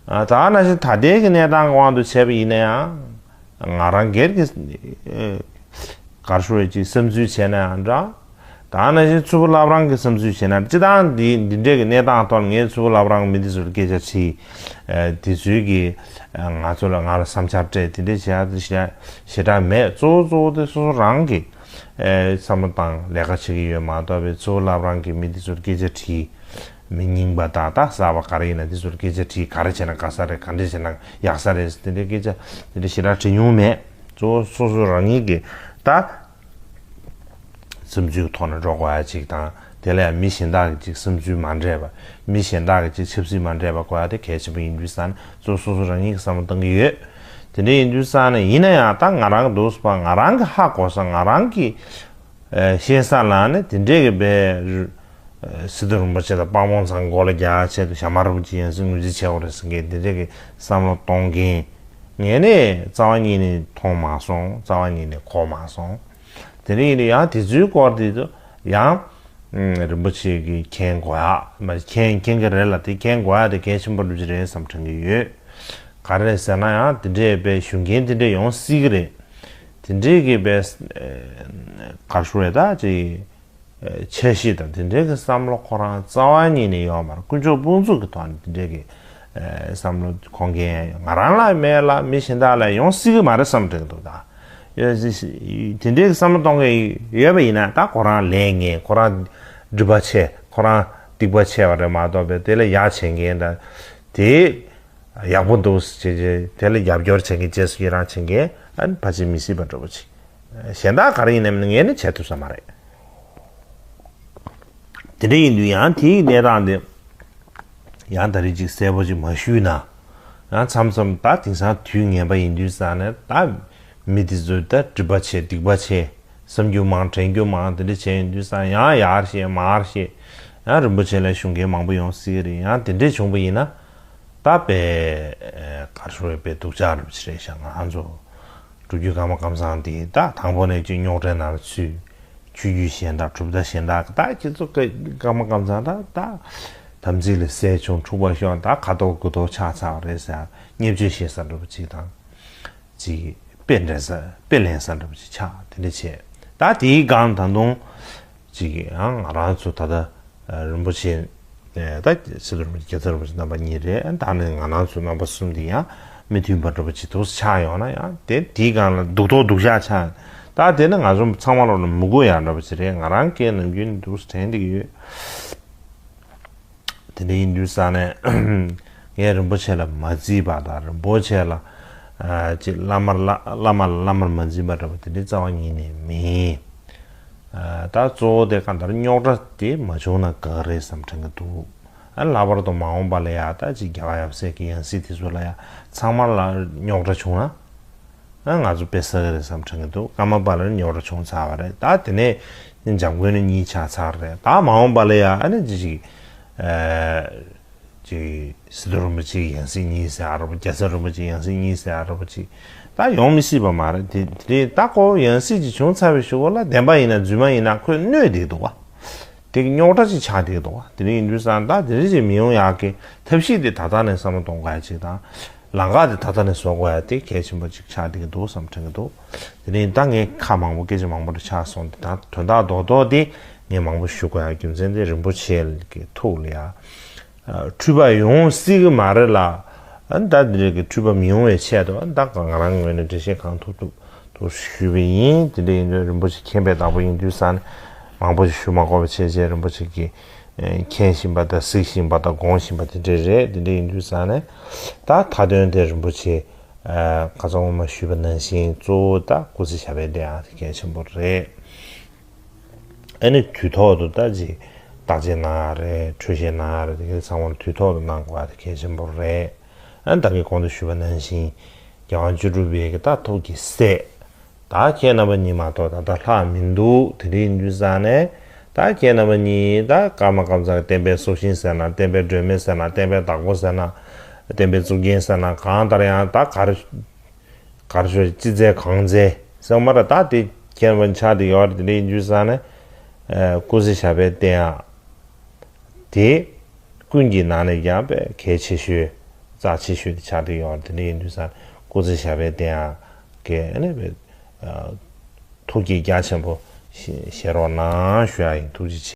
ཨ་ད་ནང་བཞིན་ད་ལྟའི་གི་གནས་སྟངས་ཀྱི་དབང་དུ་བྱས་པ་ཡིན་ན་ཡང་། ང་རང་སྒེར་གྱི་ཨེ་ག་རེ་ཞུ་རེ་ཅིག་བསམ་ཚུལ་བྱས་ན་ཡང་འདྲ། ད་ནང་བཞིན་མཚུར་ཕུ་བླ་བྲང་གི་བསམ་ཚུལ་བྱས་ན། སྤྱིར་བཏང་འདི་འདི་འདྲའི་གི་གནས་སྟངས་ཐོག་ལ་ངས་མཚུར་ཕུ་བླ་བྲང་མི་འདི་ཚོར་སྐད་ཆ་དྲིས། ཨེ་དེ་ཚོའི་གི་ཨེ་ང་ཚོ་ལ་ང་ལ་བསམ་འཆར་སྤྲད། དེ་འདྲས་བྱས་ཡག་དེ་ཞེ་དྲག་མེད། གཙོ་བོ་གཙོ་བོ་དེ་སོ་སོ་རང་གི་ ཨེ་བསམ་བློ་བཏང་ལས་ཀ་བྱེད་ཀྱི་ཡོད་མ་གཏོགས་པའི་གཙོ་བོ་བླ་བྲང་གི་མི་འདི་ཚོར་སྐད་ཆ་དྲིས། མི་རྙིང་པ་དང་ད་གསར་པ་ག་རེ་ཡིན་ན་འདི་ཚོར་སྐད་ཆ་དྲིས། ག་རེ་བྱས་ན་དགའ་ས་རེད། ག་འདྲ་བྱས་ན་ཡག་ས་རེད། དེ་འདྲའི་སྐད་ཆ་དེ་འདྲ་ཞེ་དྲག་དྲིས་མྱོང་མེད། གཙོ་བོ་སོ་སོ་རང་ཉིད་ཀྱི་ད་བསམ་ཚུལ་ཐོག་ནས་འགྲོ་དགོས་ཡ་ཅིག་དང་། དེ་ལ་ཡང་མི་གཞན་དག་གི་ཅིག་བསམ་ཚུལ་མ་འདྲེས་པ། མི་གཞན་དག་གི་ཅིག་ཆབ་སྲིད་མ་འདྲེས་པ་དགོས་ཡ་དེ་གལ་ཆེན་པོ་ཡིན་དུས་ཙང་ནས་གཙོ་བོ་སོ་སོ་རང་ཉིད་ཀྱི་བསམ་བློ་གཏང་གི་ཡོད། དེ་འདྲ་ཡིན་དུས་ཙང་ནས་ཡིན་ན་ཡང་ད་ང་རང་གི་འདུག་སེ་ང་རང་གི་ཧ་གོ་ས་ང་རང་གི་ཨེ་ཤེས་ས་ལ་ནི་དེ་འདྲས་ཀྱི་བའི་ཨེ་སི་ཏུ་རིན་པོ་ཆེ་དང་དཔལ་མོ་ཚང་མགོ་ལ་རྒྱག་ཆེད་དུ་ཞྭ་དམར་རིན་པོ་ཆེ་ཡང་སྲིད་ངོས་འཛིན་བྱེད་དགོས་རེད་ཟེར་མཁན་དེ་འདྲས་ཀྱི་བསམ་བློ་གཏོང་མཁན། ངས་ནི་རྩ་བ་ཉིད་ནས་མཐོང་མ་སོང་། རྩ་བ་ཉིད་ནས་གོ་མ་སོང་། དེ་རིང་ཡིན་ན་ཡང་དེ་ཚོའི་སྐོར་དེ་ཚོ་ཡང་ཨུམ་རིན་པོ་ཆེ་གི་མཁྱེན་དགོས་ཡ་མ་མཁྱེན་མཁྱེན་གྱི་རེད་ལ། དེ་མཁྱེན་དགོས་ཡ་དེ་གལ་ཆེན་པོ་འདྲ་ཅིག་རེད་བསམ་དྲན་གྱི་ཡོད། ག་རེ་ཟེར་ན་ཡང་དེ་འདྲས་པའི་ཞུ་མཁན་དེ་འདྲས་ཡོང་སྲིད་ཀྱི་རེད། དེ་འདྲས་ཀྱི་པའི་གར་ཤོར་བའི་ད་ཅིག་འཆར་གཞི་དང་དེ་འདྲས་ཀྱི་བསམ་བློ་ཁོ་རང་རྩ་བ་ཉིད་ནས་ཡོད་མ་རེད། དཀོན་མཆོག་དཔུང་ཚོགས་ཀྱི་ཐོག་ནས་དེ་འདྲས་ཀྱི་བསམ་བློ་ཁོང་གིས་ང་རང་ལ་མེད་ལ་མི་གཞན་དག་ལ་ཡོང་སྲིད་ཀྱི་མ་རེད་བསམ་དྲན་གྱི་འདུག་ད་དེ་འདྲས་བསམ་བློ་གཏོང་གི་ཡོད་པ་ཡིན་ན་ད་ཁོ་རང་ལས་ངན། ཁོ་རང་སྒྲིབ་པ་ཆེ། ཁོ་རང་སྡིག་པ་ཆེ་བ་རེད་མ་གཏོགས་པའི་དེ་ལ་ཡག་བྱེད་མཁན་དང་དེ། ཡག་པོ་འདུག་ཟེར་བྱས་བྱས་དེ་ལ་རྒྱབ་སྐྱོར་བྱེད་མཁན་རྗེས་སུ་ཡི་རང་བྱེད་མཁན་ཨ་ནི་ཕལ་ཆེར་མི་སྲིད་པ་འདྲ་པོ་ཅིག་གཞན་དག་ག་རེ་ཡིན་ནའི་ངས་ནི་བྱེད་ཐུབ་ས་མ་རེད། དེ་འདྲ་ཡིན་དུས་ཡང་དེའི་གནས་སྟངས་དེ་ཡང་ད་རེས་ཅིག་གསལ་པོ་ཅིག་མ་ཞུས་ན། ཡང་མཚམས་མཚམས་ད་དེང་སང་དུས་ངན་པ་ཡིན་དུས་ཙང་ནས་ད་མི་དེ་ཚོ་ད་སྒྲིབ་པ་ཆེ། སྡིག་པ་ཆེ། བསམ་རྒྱུ་མང་། དྲན་རྒྱུ་མང་། དེ་འདྲ་བྱས་ཡོང་དུས་ཙང་ཡང་ཡར་བཤད་མར་བཤད། ཡང་རིན་པོ་ཆེ་ལ་ཞུ་མཁན་མང་པོ་ཡོང་སྲིད་ཀྱི་རེད། ཡང་དེ་འདྲས་བྱུང་པ་ཡིན་ན་ད་དཔེ་གར་ཤོར་བའི་དཔེ་སྡུག་ཅག་འདྲ་པོ་ཅིག་རེད་ཤག་ང་ཚོ་སྤྲུལ་སྐུ་ཀརྨ་ཀཾ་ཚང་དེ་ད་དང་པོ་ནས་ཅིག་རྙོག་དྲའི་ནང་ལ་ཚུད། ཆོས་བརྒྱུད་གཞན་དག་གྲུབ་མཐའ་གཞན་དག་ད་ཁྱེད་ཚོ་ཀརྨ་ཀཾ་ཚང་ད་ད་དམ་ཚིག་ལ་ཟས་བྱུང་འཁྲུག་པ་ཤོར། ད་ཁ་དོག་དགུ་དོག་ཆགས་ཚར་བ་རེད་ཟེར་བརྙས་བཅོས་བྱེད་ས་འདྲ་པོ་ཅིག་དང་། ཅིག་དཔེ་འདྲེན་ས་དཔེ་ལེན་ས་འདྲ་པོ་ཅིག་ཆགས། དེ་འདྲ་བྱས། ད་དེའི་སྒང་ད་དུང་ཅིག་ཡང་ང་རང་ཚོ་ད་ལྟ་རིན་པོ་ཆེ། ད་སི་ཏུ་རིན་པོ་ཆེ། རྒྱལ་ཚབ་རིན་པོ་ཆེ་རྣམ་པ་གཉིས་རེད། ད་ནི་ང་རང་ཚོ་རྣམ་པ་གསུམ་དེ་ཡང་མི་མཐུན་པ་འདྲ་པོ་ཅིག་འདུག་ཆགས་ཡོང་ན་ཡང་དེ་དེའི་སྒང་ལ་སྡུག་ཐོག་སྡུག་ཤག་ཆགས། ད་དེ་ནི་ང་ཚོ་ཚང་མ་ལོག་ལ་མི་དགོས་ཡག་འདྲ་པོ་ཅིག་རེད། ང་རང་སྐད་ནམ་རྒྱུན་འདུག་དྲན་བསྡད་ཀྱི་ཡོད། དེ་འདྲ་ཡིན་དུས་ཙང་ནས་ངས་རིན་པོ་ཆེ་ལ་མ་བརྩིས་པ་དང་རིན་པོ་ཆེ་ལ་ཨ་ཅིག་བླ་མར་བླ་བླ་མ་ལ་བླ་མར་མ་འཛིན་པ་འདྲ་པོ་དེ་འདྲའི་རྩ་བ་ཉིད་ནས་མིན། ཨ་ད་གཙོ་བོ་དེ་གང་ལྟར་རྙོག་དྲ་དེ་མ་བྱུང་ན་དགའ་རེད་བསམ་དྲན་གྱི་འདུག་ཨ་ལྷག་པར་དུ་མ་འོངས་པ་ལ་ཡ་ད་ཅིག་རྒྱལ་བ་ཡབ་སྲས་ཀྱི་ཡང་སྲིད་དེ་ཚོ་ལ་ཡ་ཚང་མ་ལ་རྙོག་དྲ་བྱུང་ན། ཨ་ང་ཚོ་དཔེ་བསགས་ཀྱི་རེད་བསམ་དྲན་གྱི་འདུག་ཀརྨ་པ་ལ་རྙོག་དྲ་བྱུང་ཚར་བ་རེད། ད་དེ་ནས་འཇམ་མགོན་ནས་གཉིས་ཆགས་ཚར་རེད། ད་མ་འོངས་པ་ལ་ཡ་ཨ་ནི་ཅི་ཞིག་ཨ་ཅིག་སི་ཏུ་རིན་པོ་ཆེའི་ཡང་སྲིད་གཉིས་ཟེར་ཨ་རོ། རྒྱལ་ཚབ་རིན་པོ་ཆེའི་ཡང་སྲིད་གཉིས་ཟེར་ཨ་རོ་པོ་ཅིག་ད་ཡོང་མི་སྲིད་པ་མ་རེད། དེ་དེ་རེད། ད་ཁོ་ཡང་སྲིད་ཅིག་བྱུང་ཚར་བའི་གཞུག་གུ་ལ་བདེན་པ་ཡིན་ན་རྫུན་མ་ཡིན་ན་ཁོས་གནོད་བསྡད་འདུག་བ། དེ་གི་རྙོག་དྲ་ཅིག་ཆགས་བསྡད་འདུག་བ། དེ་འདྲ་ཡིན་དུས་ཙང་ད་དེ་འདྲ་ཅིག་མི་ཡོང་ཡག་གི་ཐབས་ཤེས་དེ་ད་ལྟ་ནས་བསམ་བློ་གཏོང་དགོས་ཡ་ཅིག་དང་། ལམ་ཁ་དེ་ད་ལྟ་ནས་བཟོ་དགོས་ཡ་དེ་གལ་ཆེན་པོ་ཅིག་ཆགས་བསྡད་ཀྱི་འདུག་བསམ་དྲན་གྱི་འདུག་དེ་རིང་ད་ངས་ཁ་མང་པོ་སྐད་ཆ་མང་པོ་འདྲ་ཆགས་སོང་། དེ་ད་དོན་དག་རྡོག་རྡོག་དེ་ངས་མང་པོ་ཞུ་དགོས་ཡ་རྒྱུ་མཚན་དེ་རིན་པོ་ཆེ་གི་ཐུགས་ལ་ཡ། འཁྲུལ་པ་ཡོང་སྲིད་ཀྱི་མ་རེད་ལ། ཨ་ནི་ད་འདི་རེད་གི་འཁྲུལ་པ་མི་ཡོང་བའི་ཆེད་དུ་ཨ་ནི་ད་ང་རང་ངོས་ནས་འགྲེལ་བཤད་གང་ཐུབ་ཐུབ་ཐུབ་ཞུས་པ་ཡིན། དེ་འདྲ་ཡིན་དུས་རིན་པོ་ཆེ་མཁྱེན་པའི་བདག་པོ་ཡིན་དུས་ཙང་ནས་མང་པོ་ཞིག་ཞུ་མ་དགོས་པ་བྱས་བྱས། རིན་པོ་ཆེ་གིས་མཁྱེན་བཞིན་པ་དང་གཟིགས་བཞིན་པ་དང་དགོངས་བཞིན་པ་དེ་འདྲས་རེད། དེ་འདྲ་ཡིན་དུས་ཙང་ནས་ད་མཐའ་དོན་དེ་རིན་པོ་ཆེ་ཁ་སང་སྔོན་མ་ཞུས་པ་ནང་བཞིན་གཙོ་བོ་ད་སྐུ་ཚེ་ཞབས་པད་བརྟན་ཡག་དེ་གལ་ཆེན་པོ་རེད། ཨ་ནི་དུས་ཐོག་ཏུ་ད་ཅིག་བརྟག་དཔྱད་གནང་ཡ་རེད། འཕྲོད་བཞེས་གནང་ཡ་རེད། དེ་གའི་ཚང་མ་དུས་ཐོག་ཏུ་གནང་དགོས་ཡ་དེ་གལ་ཆེན་པོ་རེད། ཨ་ནི་ད་གིན་གོང་དུ་ཞུས་པ་ནང་བཞིན་རྒྱལ་དབང་བཅུ་དྲུག་པའི་གི་ད་ཐུགས་ཀྱི་སྲས། ད་ཁྱེད་རྣམ་པ་གཉིས་མ་གཏོགས་ད་ལྟ་ལྷག་མི་འདུག་དེ་འདྲ་ཡིན་དུས་ཙང་ནས་ད་ཁྱེད་རྣམ་པ་གཉིས་ད་ཀརྨ་ཀཾ་ཚང་གི་བསྟན་པའི་སྲོག་ཤིང་ཟེར་ན། བསྟན་པའི་སྒྲོན་མེ་ཟེར་ན། བསྟན་པའི་བདག་པོ་ཟེར་ན། བསྟན་པའི་གཙུག་རྒྱན་ཟེར་ན། གང་ལྟར་ཡང་ད་གར་གར་ཤོར་ཅི་མཛད་གང་མཛད་ཟེར་མ་ར། ད་དེ་ཁྱེད་རྣམ་པ་ཆགས་བསྡད་ཡོད་རེད། དེ་འདྲ་ཡིན་དུས་ཙང་ནས་ཨ་སྐུ་ཚེ་ཞབས་པད་བརྟན་ཡག་དེ་ཀུན་གྱི་ནང་ནས་ཀྱང་དཔེ་གལ་ཆེ་ཤོས་རྩ་ཆེ་ཤོས་དེ་ཆགས་བསྡད་ཡོད་རེད། དེ་འདྲ་ཡིན་དུས་ཙང་སྐུ་ཚེ་ཞབས་པད་བརྟན་ཡག་གི་ཨ་ནི་དཔེ་ཨ་ཐུགས་བསྐྱེད་རྒྱ་ཆེན་པོ་བཞེས་བཞེས་རོགས་གནང་ཞུ་ཡག་ཡིན། ཐུགས་རྗེ་ཆེ།